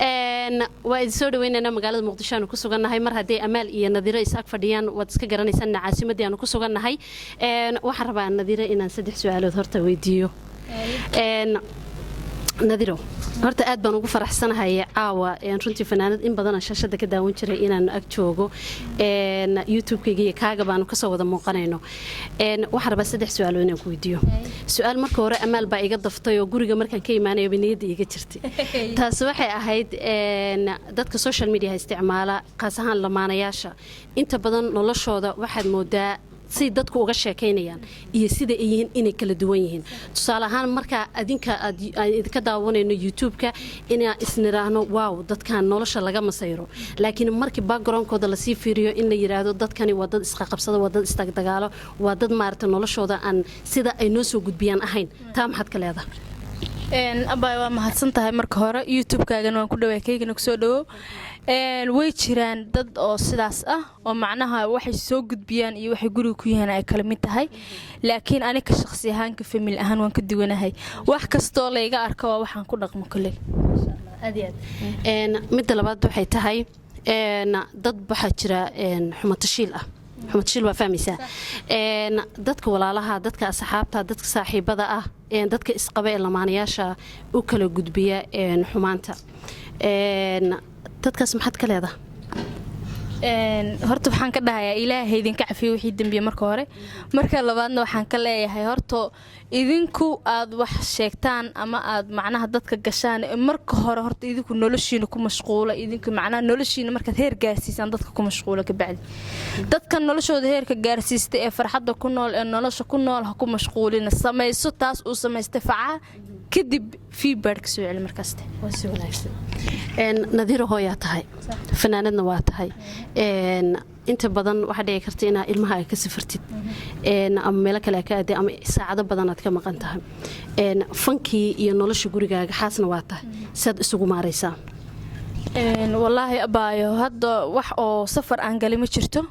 Waa idin soo dhaweynaynaa. Magaalada Muqdisho aanu ku sugannahay. Mar haddii Amaal iyo Nadiiro is ag fadhiyaan, waad iska garanaysaan caasimadii aanu ku sugannahay. Waxaan rabaa Nadiiro inaan saddex su-aalood horta weydiiyo. Nadiro, horta aad baan ugu faraxsanahay caawa runtii fanaanad in badan aan shaashada ka daawan jiray inaan ag joogo, YouTube-kayga iyo kaaga baanu kasoo wada muuqanayno. Waxaan rabaa saddex su-aalood inaan ku weydiiyo. Su-aal marka hore Amaal baa iga daftay oo guriga markaan ka imaanayoba niyadda iiga jirtay. Taasi waxay ahayd dadka social media isticmaala, qaas ahaan lamaanayaasha, inta badan noloshooda waxaad moodaa say dadku uga sheekaynayaan iyo sida ay yihiin inay kala duwan yihiin. Tusaale ahaan, markaa adinka aan idinka daawanayno YouTube-ka, inaan isniraahno, "Wow, dadkan nolosha laga masayro," laakiin markii backgroundkooda lasii fiiriyo in la yiraahdo, "Dadkani waa dad isqaqabsada, waa dad istagdagaalo, waa dad maarata noloshooda aan sida ay noo soo gudbiyaan ahayn." Taa maxaad ka leedahay? Abay, waa mahadsan tahay. Marka hore YouTube-kaagana waan ku dhawaa, kaygana kusoo dhawow. Way jiraan dad oo sidaas ah oo macnaha waxay soo gudbiyaan iyo waxay guriga ku yihiin ay kala mid tahay, laakiin aniga shaqsi ahaanka, family ahaan waan ka duwanahay. Wax kastoo layga arko waa waxaan ku dhaqmo koley. Aad iyo aad. Midda labaad waxay tahay, dad waxaa jira xumatashiil ah. Xumatashiil waa fahmaysaa? Dadka walaalaha, dadka asxaabta, dadka saaxiibada ah, dadka isqaba ee lamaanayaasha u kala gudbiya xumaanta, dadkaas maxaad ka leedahay? Horta waxaan ka dhahayaa, Ilaahay idinka cafiyo wixii dembiye marka hore. Marka labaadna waxaan ka leeyahay, horta idinku aad wax sheegtaan ama aad macnaha dadka gashaan, marka hore horta idinku noloshiina ku mashquula. Idinku macnaha noloshiina markaad heer gaarsiisaan, dadka ku mashquula. Kabacdi dadka noloshooda heerka gaarsiista ee farxadda ku nool ee nolosha ku nool ha ku mashquulina. Samayso taas uu samaystay facaa, kadib feedback ka soo celi markaste. Waa si wanaagsan. Nadiiro, hooyaa tahay, fanaanadna waa tahay. Inta badan waxaa dhici karta inaa ilmaha ay ka safartid ama meelo kale ka aaday ama saacado badan aad ka maqan tahay. Fankii iyo nolosha gurigaaga, xaasna waa tahay, siaad isugu maaraysaa? Wallaahi abaayo, hadda wax oo safar aan galay ma jirto,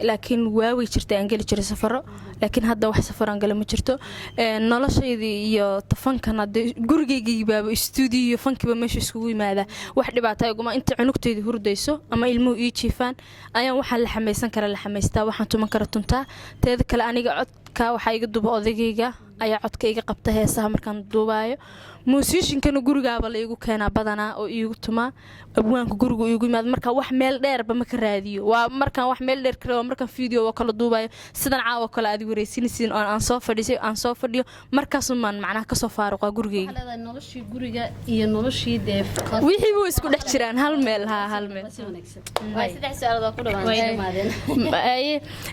laakiin waaway jirtay aan geli jiray safaro, laakiin hadda wax safar aan gala ma jirto. Noloshaydii iyo tafankan hadde gurigaygiibaaba stuudiyo iyo fankiiba meesha iskugu yimaadaa. Wax dhibaata iguma. Inta cunugtayda hurdayso ama ilmuhu ii jiifaan ayaan waxaan la xamaysan kara la xamaystaa, waxaan tuman kara tuntaa. Teeda kale, aniga codka waxaa iga duuba odaygayga ayaa codka iga qabta heesaha markaan duubaayo. Musiciankana gurigaaba la iigu keenaa badanaa oo iigu tumaa. Abwaanka gurigu iigu yimaada. Marka wax meel dheerba ma ka raadiyo. Waa markaan wax meel dheer ka, waa markaan video oo kala duubayo, sidan caawa kale aad wareysinaysiin oo aan soo fadhiisay, aan soo fadhiyo, markaasumaan macnaha kasoo faaruqaa gurigayga. Noloshii guriga iyo noloshii dee wixii buu isku dhex jiraan hal meel, haa, hal meel.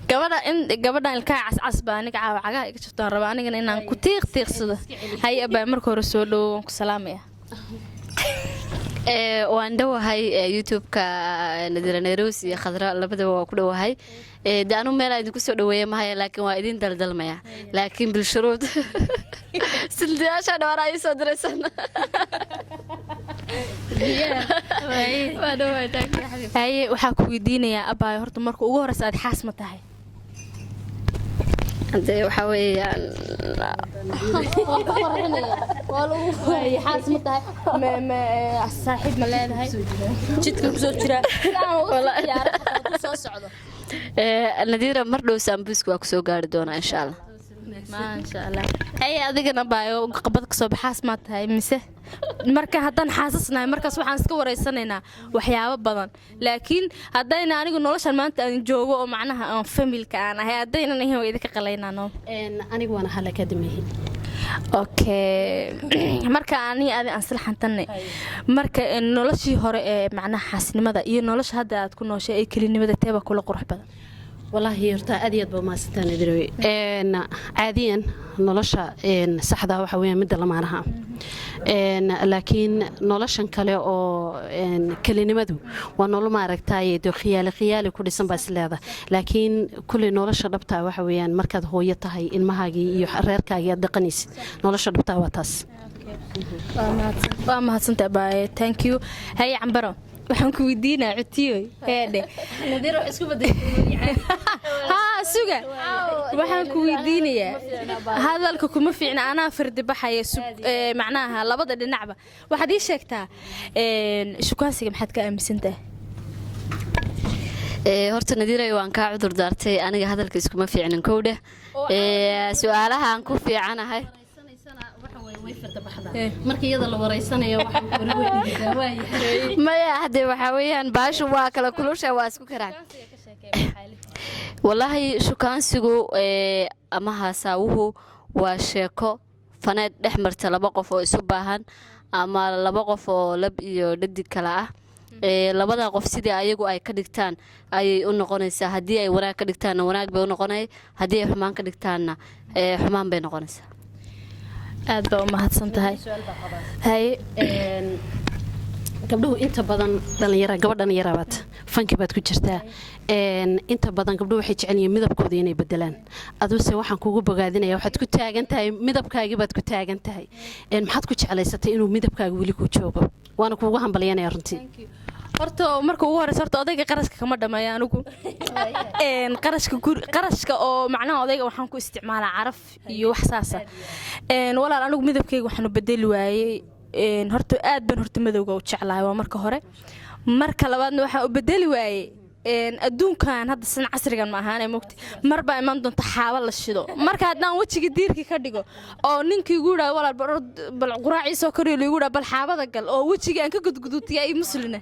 Gabadha in gabadhan ilkaha cascas baa aniga caawa cagaha iga jabtaan raba anigana inaan ku tiiq tiiqsado. Haye abaa, marka hore soo dhowo, waan ku salaamaya. Waan dhowahay. YouTube-ka Nadira Nairosi iyo Khadra labadaba waa ku dhowahay. De anu meel idinku soo dhaweeya mahaya, laakiin waa idin daldalmaya, laakiin bilshuruud sildiyaasha dhawaan ii soo diraysan. Waa dhowahay. Haye, waxaa ku weydiinayaa abaayo, horta marka ugu horeysa aad xaas ma tahay? Dee waxaa weeyaan Xaas ma tahay? Saaxiib ma leedahay? Jidka kusoo jiraa soo socdo. Nadiira, mar dhow saambuuska waa kusoo gaari doonaa, insha Allah. Maasha Allah. Haye, adigana baayo, qabad kasoo baxaas maa tahay mise? Marka haddaan xaasasnahay, markaas waxaan iska wareysanaynaa waxyaabo badan, laakiin haddayna anigu noloshan maanta aan joogo oo macnaha aan familyka aan ahay haddaynan ahayn, waa idinka qalaynaa noo. Anigu waan ahaa laakiin. Okay, marka ani adi aan isla xantanay, marka noloshii hore ee macnaha xaasnimada iyo nolosha hadda aad ku nooshay ee kelinimada, teeba kula qurux badan? Wallaahi horta aad iyo aad baa mahadsantaa, Nadirowe. Caadiyan nolosha saxda waxa weeyaan midda lamaanaha, laakiin noloshan kale oo kelinimadu waa nolol maaragtaaye dee khiyaali khiyaali ku dhisan baa is leedahay, laakiin kulley nolosha dhabtaa waxa weeyaan markaad hooyo tahay, ilmahaagii iyo reerkaagii aad dhaqanaysid. Nolosha dhabtaa waa taas. Waa mahadsanta abaaye, thank you. Haye Cambaro, waxaan ku weydiinaa cutiyoy heedhe. Haa. Suga, waxaan ku weydiinayaa, hadalka kuma fiicna, anaa fardi baxaya. Sug, macnaha labada dhinacba waxaad ii sheegtaa, shukaansiga maxaad ka aaminsan tahay? Horta Nadiiray, waan kaa cudur daartay, aniga hadalka iskuma fiicnin kowdheh. Su-aalahaan ku fiicanahay. Marka iyada la wareysanayo. Maya, hadde waxaa weeyaan baashu waa kala kulusha, waa isku karaan. Wallaahi shukaansigu ama haasaawuhu waa sheeko faneed dhex marta laba qof oo isu baahan ama laba qof oo lab iyo dhadig kale ah. Labada qof sidii ayagu ay ka dhigtaan ayay u noqonaysaa. Haddii ay wanaag ka dhigtaanna wanaag bay u noqonay, haddii ay xumaan ka dhigtaanna xumaan bay noqonaysaa. Aad baa u mahadsan tahay. Haye. Gabdhuhu inta badan dhalinyara, gabadh dhalinyarabaad, fanki baad ku jirtaa. Inta badan gabdhuhu waxay jecel yihiin midabkooda inay bedelaan. Aduse waxaan kugu bogaadinaya, waxaad ku taagan tahay midabkaagii baad ku taagan tahay. Maxaad ku jeclaysatay inuu midabkaaga weli ku joogo? Waana kuugu hambalyanaya runtii. Horta marka ugu horeysa, horta odayga qarashka kama dhameeyo anigu. Qarashka guri, qarashka oo macnaha odayga waxaan ku isticmaalaa caraf iyo wax saasa. Walaal, anigu midabkayga waxaan u bedeli waayey, horta aad baan horta madowga u jeclahay, waa marka hore. Marka labaadna waxaan u bedeli waayey, adduunkan hadda san casrigan ma ahaane, mogta mar baa iman doonta xaabo la shido. Marka haddaan wejiga diirkii ka dhigo oo ninkii igu yidhaha, "Walaal, bal orod, bal quraacii soo kariyo," liigu yidhaha, "Bal xaabada gal," oo wejiga aan ka gudguduutiyaa ii muslina,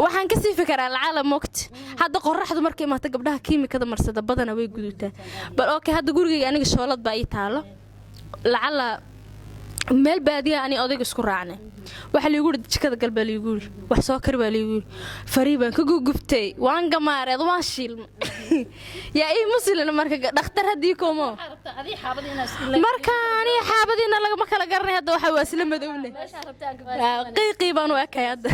waxaan kasii fikiraa lacala mogt hadda qoraxdu markay imaato gabdhaha kiimikada marsada badana way guduutaa. Bal okay, hadda gurigayga aniga shoolad baa ii taalo. Lacala meel baadiya ani odayga isku raacnay, waxaa liigu yidhi, "Jikada gal," baa liigu yidhi, "wax soo kari," baa liigu yidhi. Farii baan ka gugubtay, waan gamaareed, waan shiilmay, yaa ii muslina. Marka dhakhtar haddii koomo, marka aniga xaabadiina lagama kala garanay. Hadda waxa waa isla madowne, qiiqii baan u ekay hadda.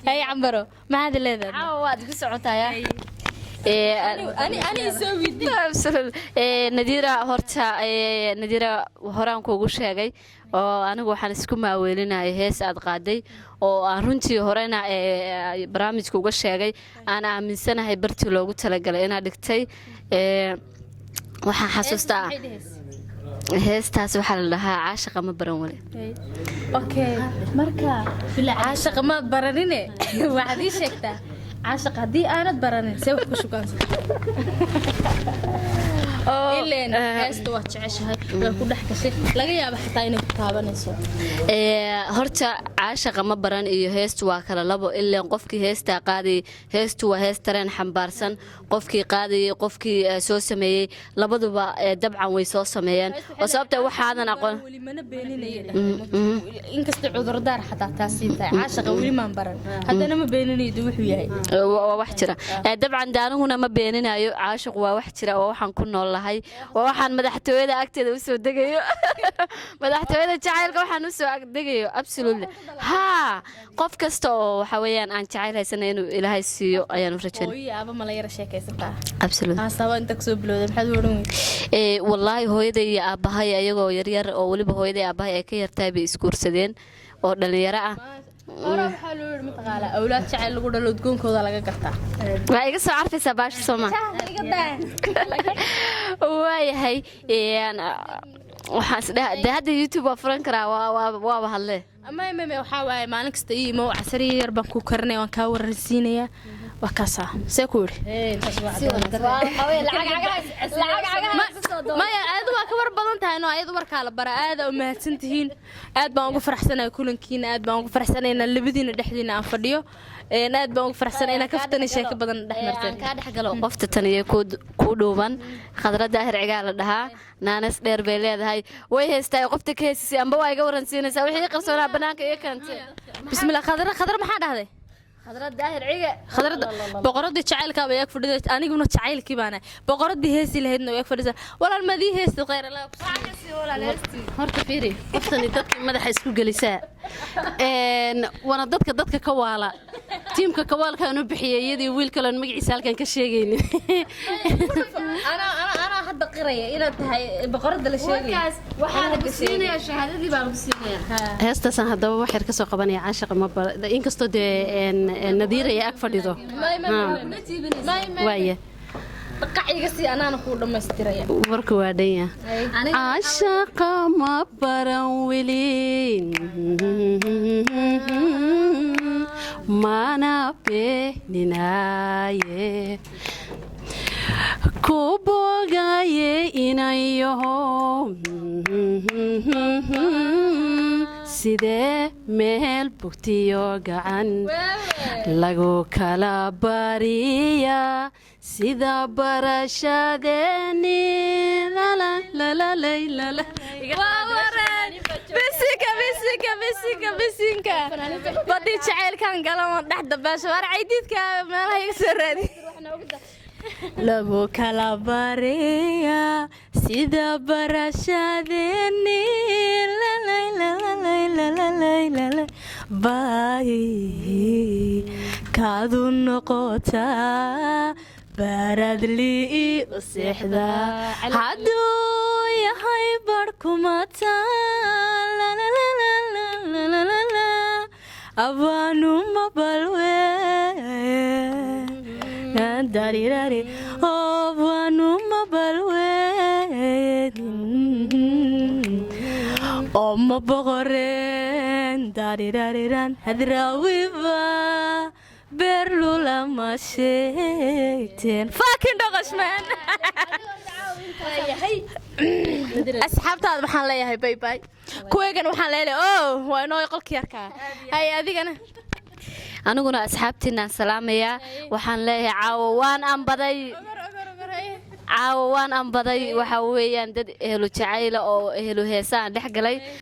Hay Cambaro, maxaad leedahay? Caawa waad igu socotaaya. Ani soo weydiin. Nadiira, horta Nadiira, horaan kuugu sheegay oo anigu waxaan isku maaweelinayay hees aad qaaday oo aan runtii horena barnaamijka uga sheegay, aan aaminsanahay bartii loogu talagalay inaad dhigtay. Waxaan xasuustaa heestaas waxaa la dhahaa "Caashaqa ma baran wali". Okay, marka caashaqa maad baranine, waxaad ii sheegtaa, caashaqa haddii aanad baranin see wax ku shukaansan? Ileen heesta waad jeceshahay, way ku dhex gashay, laga yaaba xataa inay ku taabanayso. Horta "Caashaqa ma baran" iyo heestu waa kala labo. Ileen qofkii heestaa qaadayay, heestu waa hees tareen xambaarsan. Qofkii qaadayay, qofkii soo sameeyey, labaduba dabcan way soo sameeyeen, oo sababta waxaadan aqoon. Weli mana beeninayo, inkasta cudurdaar xataa taasii tahay. Caashaqa weli maan baran, haddana ma beeninayo de wuxuu yahay. Waa wax jira. Dabcan de aniguna ma beeninayo, caashiq waa wax jira, waa waxaan ku nool lahay, waa waxaan madaxtooyada agteeda usoo degayo, madaxtooyada jacaylka waxaan usoo agdegayo. Absolutely, haa, qof kasta oo waxa weeyaan aan jacayl haysana inuu Ilaahay siiyo ayaan u rajaynay. Hooyo aaba ma la yara sheekaysataa? Absolutely. Haasaaba inta kasoo bilowday maxaad u odhan weyday? Wallaahi hooyaday iyo aabbahay ayagoo yaryar, oo weliba hooyaday aabbahay ay ka yartahay, bay isguursadeen oo dhalinyaro ah. Hore waxaa loo yidhi, mataqaanaa, awlaad jacayl lagu dhalo udgoonkooda laga gartaa. Waa iga soo carfaysaa baasha sooma? Waayahay, waxaan isdhaha de hadda YouTube waa furan karaa, waaba hadlee. Maya, waxaa waaye maalin kasta ii imo, casariya yar baan ku karinaya, waan kaa wararsiinayaa, waa kaasaa. See ku yidhi? Maya, aad waa ka war badan tahay no, ayadu warkaa la bara. Aada u mahadsan tihiin, aad baan ugu faraxsanahay kulankiina, aad baan ugu faraxsanahay inaan labadiina dhexdiina aan fadhiyo. Aad baan ugu faraxsanahay inaan kaftani sheeko badan dhex aan marteen. Kaa dhex galo qofta tan iyo kuu dhuuban, Khadra Daahir Cigaa la dhahaa, naanas dheer bay leedahay, way heystaa. Qofta ka heysisay amba waa iga waransiinaysaa wixii qarsoonaa banaanka iga keentay. Bismillah, Khadra, Khadra maxaa dhahday? Khadra Daahir Cige. Khadrada boqoradii jacaylkaaba ag fadhida, aniguna jacaylkii baana boqoradii heesi lahaydna way ag fadhisa. Walaal, madii heesti khayr Allah ku Horta fiiri, qoftani dadka madaxa isku gelisaa. Waana dadka ka waala, tiimka kawaalkaan u bixiyay, iyadii wiil kaleon magaciisa halkan ka sheegaynin. Anaa anaa anaa hadda. Hadda qiraya inaad tahay boqorada la sheegay. Warkaas waxaa lagu siinayaa, shahaadadii baa lagu siinayaa. Heestaasaan haddaba wax yar ka soo qabanaya. Caashaqa ma bara, inkastoo dee Nadiira ay ag fadhido. Waaya. Qaciga si anaana kuu dhammaystiraya. Warka waa dhanya. Caashaqa ma baran weli, mana beeninaaye, ku bogaye inayaho, sidee meel bugtiyo gacan lagu kala bariya, sida barashadeeni. Bisinka, bisinka, bisinka, bisinka! Badii jacaylkan galama dhex dabaasho waar caydiidka meelaha iga soo raadi. Lagu kala bariya sida barashadeeni, bay kaadu noqotaa baradlii u seexdaa hadduu yahay barhkumata abaanuma balwe darirari abanuma balwe oma boqoreen darirariran hadraawiba berlulama sheegteen. Fucking dhoqoshman. Asxaabtaada waxaan leeyahay bay bay, kuweegan waxaan leeyahay oh, waa inoo qolkii yarkaa. Hay, adigana? Aniguna asxaabtiinaan salaamayaa. Waxaan leeyahay caawo waan ambaday, caawo waan ambaday. Waxa weeyaan dad ehlu jacayla oo ehlu heesaan dhex galay.